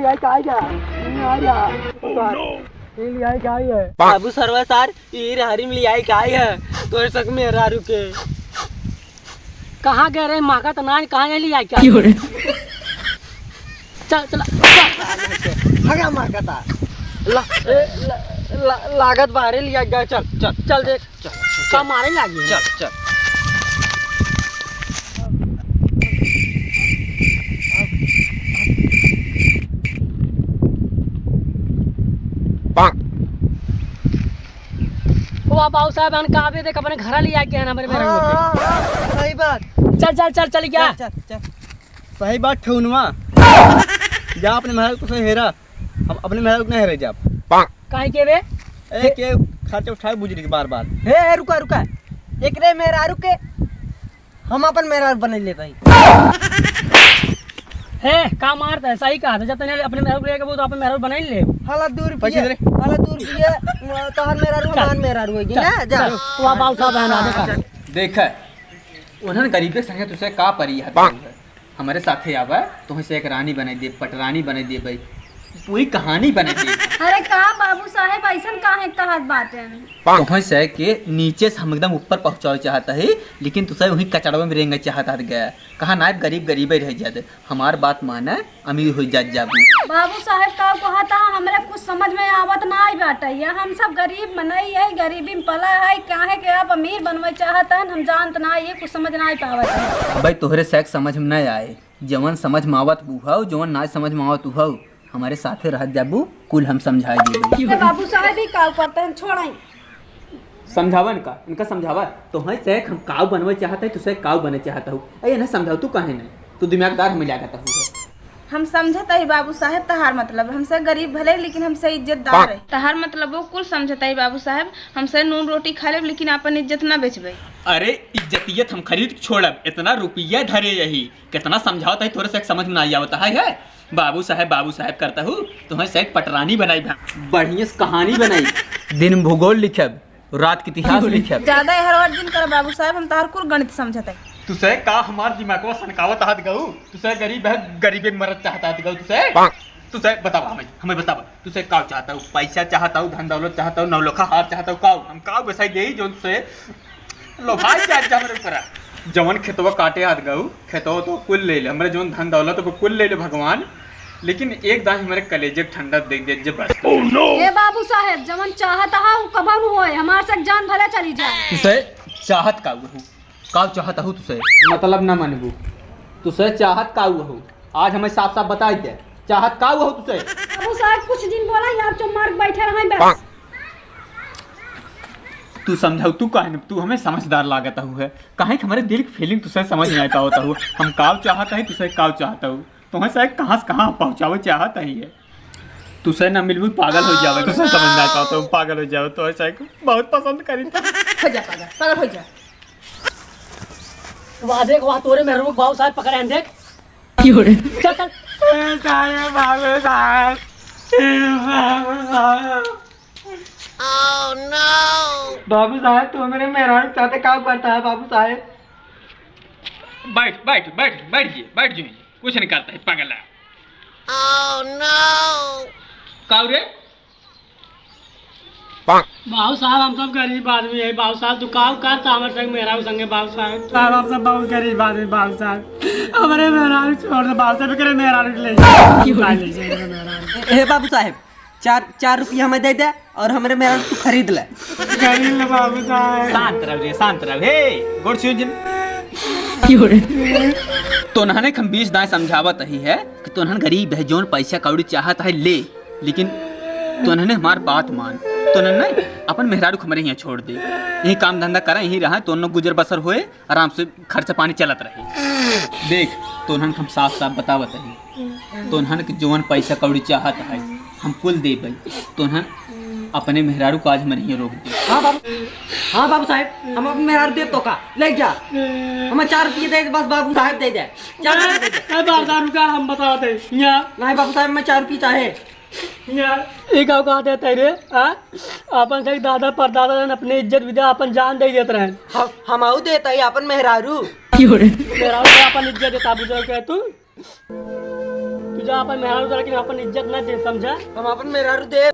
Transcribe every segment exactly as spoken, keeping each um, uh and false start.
लियाई का आई है? नहीं आ रहा। Oh, no! ये लियाई का आई है? बाबू सरवा सार, ये हरी में लियाई का आई है? तोरे सक मेहरारू के। कहाँ गए रे? माका तो ना, कहाँ गए लियाई का? क्यों रे? चल, चल, चल। हगा माका था। ला, ए, ला, ला, लागत बाहरे लियाई का, चल, चल। चल देख। चल, चल। का मारे लागी? चल, चल। ओ बाबू साहब, हन का अबे देख अपने घरा लियाई के है ना, हमरे मेहरारू के। हाँ, हाँ, हाँ, सही बात। चल, चल, चल, चल गया। चल, चल, चल। सही बात, ठेहुनवा। जा अपने मेहरारू को सही हेरा। हम अपने मेहरारू को नहीं हेरे जाब। काहे के बे? ए, के खर्चा उठाए बुजरी के बार बार। हे, हे, रुका, रुका। एकरे मेहरारू के हम अपन मेहरारू बने ले भाई। हे, का मारता है? सही कहा था, जब तने अपने मेहरारू को लेके वो तो अपन मेहरारू बने ले। हाला दूर पैसे पिए, दे रे। हाला दूर पिए, तोहर मेहरारू चल। हमार मेहरारू होगी चल, ना, जा। चल, तू आ बाबू साहब है ना, देखा। देखा, उन्हन गरीबे के संगे तुसे का परी है? हमरे साथे आवा, तोहे से एक रानी बनाई देब, पटरानी बनाई देब भाई, पूरी कहानी बनाई देब। अरे का बाबू साहेब, अइसन काहे कहत बाटेन? तोहे से के नीचे से हम एकदम ऊपर पहुँचावे चाहत ही, लेकिन तुसे वहीं कचड़वा में रेंगे चाहत हत गया। कहा नायब गरीब गरीबे रह जात, हमार बात माने, अमीर हो जात जाबू। बाबू साहेब का कहत हा, हमरा कुछ समझ में आवत नाई बाटे। ये हम सब गरीब मनई है, गरीबी में पला है, काहे के आप अमीर बनवे चाहत हन, हम जानत नाई, ये कुछ समझ नाई पावत है। अबे तोहरे से समझ में नाई आए, जवन समझ में आवत उहउ, जवन नाई समझ में आवत उहउ, हमरे साथे रहत जाबू, कुल हम समझाई देबे। ए बाबू साहेब, ई का करते हैं, छोड़ाई। समझावा इनका, इनका समझावा। तोहे से हम काऊ बनवे चाहत है, तुसे काऊ बने चाहत हूँ। ए, इन्हें समझाओ, तू काहे नहीं? तू दिमागदार हमें लागत हूँ। हम समझत हई बाबू साहेब तहार मतलब, हमसे गरीब भले लेकिन हमसे इज्जतदार है। तहार मतलब वो कुल समझत हई बाबू साहेब, हमसे नून रोटी खा लेब लेकिन आपन इज्जत ना बेचबे। अरे इज्जतियत हम खरीद के छोड़ब, इतना रुपया धरे यही, कितना समझावत हई तोरे से समझ में ना आवत है, है? बाबू साहेब, बाबू साहेब करता हूँ, तुम्हें से एक पटरानी बनाई, भा-, बढ़िया से कहानी बनाई। दिन भूगोल लिखब, रात के इतिहास लिखब। ज्यादा एहर ओहर जिन कर बाबू साहेब, हम तहार कुल गणित समझत है। तुसे का हमार दिमागवा सनकावत हाथ गऊ? तुसे गरीब है, गरीबे मरत चाहत हाथ गऊ तुसे? तुसे बतावा हमें, हमें बतावा। तुसे का चाहत हऊ? पैसा चाहत हऊ, धन दौलत चाहत हऊ, नौलखा हार चाहत हऊ, का? हम का बेसाई देई जो तुसे लोभाई के आज हमरे ऊपर आ। जवन खेतवा काटे हाथ गऊ, खेतवा तो कुल ले ले, हमरे जवन धन दौलत वो कुल ले ले भगवान, लेकिन एक दाई हमरे कलेजे के ठंडा दे दे जे बस। Oh no! ए बाबू साहेब, जवन चाहत हा उ कबहू होए, हमार से जान भले चली जाए। तुसे चाहत का हऊ? का चाहत हऊ तुसे? मतलब ना मनबू। तुसे चाहत का हऊ? आज हमें साफ साफ बताई दे, चाहत का हऊ तुसे? बाबू साहेब कुछ दिन बोला, ये आप चुप मार के बैठे रहे बस। तू समझाऊ, तू काहे न, तू हमें समझदार लागत हऊ है, काहे कि हमरे दिल की feeling तुसे समझ नहीं पावत हऊ। हम काव चाहत है, तुसे काव चाहत हऊ, तुम्हें से कहाँ से कहाँ पहुँचावे चाहत है ये। तुसे ना मिलबू, पागल हो जावे, तुसे समझ नहीं पावत हऊ, पागल हो जावे, तुसे बहुत पसंद करी था। हो जा पागल, पागल हो जा। वाह देख, वाह तोरे मेहरारू बाबू साहेब पकड़े हैं, देख। क्यों रे? चल, चल। ए, सारे बाबू साहेब, ए, बाबू साहेब। Oh no! बाबू साहेब, तू हमरे मेहरारू के साथे का करता है, बाबू साहेब? बैठ, बैठ, बैठ, बैठ जी, बैठ जी, कुछ नहीं करता है, पागल है। Oh no! काऊ रे? बाबू साहब, हम सब गरीब आदमी है। बाबू साहब, तू काव करता हमरे संग, मेहरारू संगे? बाबू साहब, साहब, हम सब बहुत गरीब आदमी। बाबू साहब, हमरे मेहरारू छोड़ दे। बाबू साहब, एकरे मेहरारू के ले जा। क्यों? ले जा, एकरे मेहरारू। ए, ए, बाबू साहब, चार, चार रुपया हमें दे दे और हमरे मेहरारू तू खरीद ले। खरीद ले बाबू साहब। शांत रह रे, शांत रह। हे, गोड़ छू जिन। क्यों रे? तोन्हने हम बीस दाएं समझावत ही है कि तोन्हन गरीब है, जौन पैसा कौड़ी चाहत है ले, लेकिन तोन्हने हमार बात मान, तोन्हन नहीं अपन मेहरारू को हमरे यहाँ छोड़ दे, यही काम धंधा करा, यही रहा, तोन्हन गुजर बसर होए, आराम से खर्चा पानी चलत रहे। देख, तोन्हन हम साफ साफ बतावत ही, तोन्हन के जौन पैसा कौड़ी चाहत है, हम कुल देबे। तोन्हन अपने मेहरारू को आज हमरे यहाँ रोक दे। हाँ बाबू, हाँ बाबू साहेब, हम अपने मेहरारू देब तो का, ले जा। हमें चार रुपये दे दे, बस बाबू साहेब दे दे, चार रुपये दे दे। ए, बाबू साहब रुका, हम बतावत है। यहाँ। नहीं बाबू साहेब, मैं चार रुपये चाहे। यहाँ। ये का कहत है रे? हाँ? अपन से दादा परदादा ने अपनी इज्जत विदा अपन जान दे देत रहे। हम, हम आऊ देत है अपन मेहरारू। मेहरारू को अपन इज्जत देता बुझो के तू? तू जा अपन मेहरारू दे, लेकिन अपन इज्जत ना दे, समझा? हम अपन मेहरारू दे।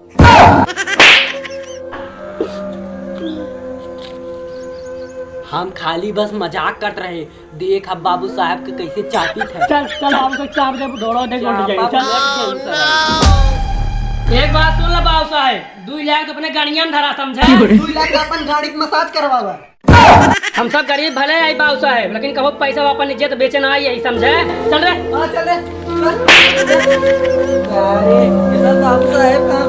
हम खाली बस मजाक करत रहे। देख अब बाबू साहब के कैसे चापी थे। चल, चल, बाबू साहब चाप दे, दौड़ा दे, चापा उठ जाए, चल। पलट गई सर। एक बात सुन ले बाबू साहब, दुई लाख तो अपने गाड़िया में धरा, समझे? दुई लाख का अपन गाड़ी के मसाज करवावा। हम सब गरीब भले आई बाबू साहब, लेकिन कबो पैसा अपन इज्जत बेचे ना आई, यही समझे। चल रे। हाँ, चल रे। अरे, ये सब बाबू साहब का